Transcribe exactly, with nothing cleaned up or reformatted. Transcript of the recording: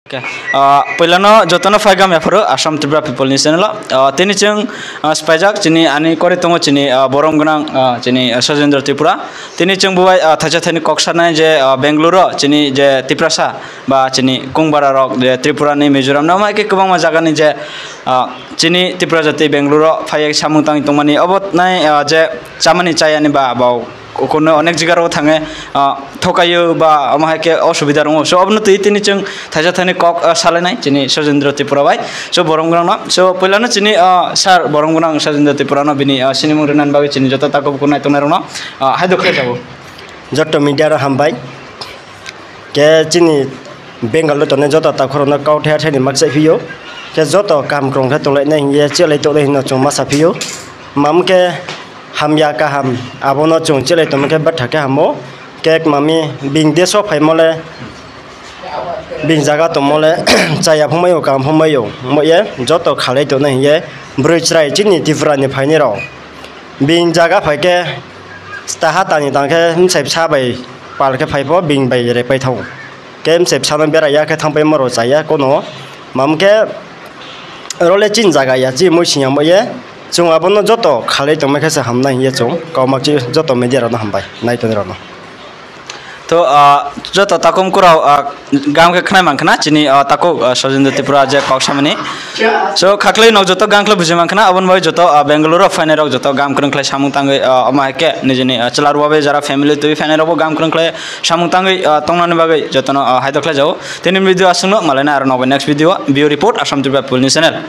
Okay. Ah, puilano jotono phai gam yaphuru Assam Tripura People ni channel o. Ah, tini chwng, ah, siphaijak chini ani kori tongo chini, ah, borom gwnang, ah, chini, ah, Sojendra Tripura. Tini chwng bubai, ah, thaisa thaini kok sanai je, ah, Bangalore o chini je Tiprasa ba chini Kungbara rok je Tripura ni Mizoram no mai khe kwbangma jaga ni je, ah, chini Tripura jati Bangalore o phai samung tangwi tongmani obo nai, ah, je chamani chayani ba bau Kuno onek jigaro thange, ah, thokayo ba omo hai khe osubida rongo. So, obono twi tini chwng thaisa thaini kok, ah, salainai chini Sojendra Tripura bai. So, borom gwnangno. So, puilano chini, ah, sir borom gwnang Sojendra Tripurano bini, ah, sinimung rwnani bagwi chini joto takhuk bukhuk naitongnai rokno, ah, hai dokhe jabo. Joto media rok hambai. Khe chini Bengal o tongnai joto takhuk rokno kau thaya thani makchai phio. Khe joto kaham krung khe tonglainai hiye chelai tongnai hino chwng masa phio. Mam khe hamya kaham, abono chwng chelai tongma khe bwtha khe hamo. Kek mami bing deso phaimole, bing jaga tongmole, chaya phungmaio, kaham phungmaio, moye joto khalai tongnai hiye, bwrwi chwrai chini Tripura ni phainai rok. Bing jaga phaikhe, taha tani tangkhe, bwsai bwsa bai pal khe phaibo, bing bai repai thango. Khe bwsai bwsano bera ya khe thangpai moro chaya kono. Mam khe role chin jaga ya, chi mui siyamo ye. Chwng abono joto khalai tongma khe se hamnai hiye chwng. Kaumak chi joto media rokno hambai, naitonwi rokno. To, ah, joto takhuk bukhuk rok, ah, gam khe khnai mankha chini, ah, takhuk, ah, Sojendra Tripura je kok samani. So, khaklai nok joto gam khlai buji mankha, aboni bagwi joto, ah, Bangalore o phainai rok joto gam kwrwng khlai samung tangwi, ah, omo hai khe nijini, ah, chwla rwbabai jara family twi phainai rokbo gam kwrwng khlai samung tangwi, ah, tongnani bagwi jotono, ah, hai dokhlai jago. Tini video aswkno malaina aro nokbai next video, Bureau Report, Assam Tripura People News Channel.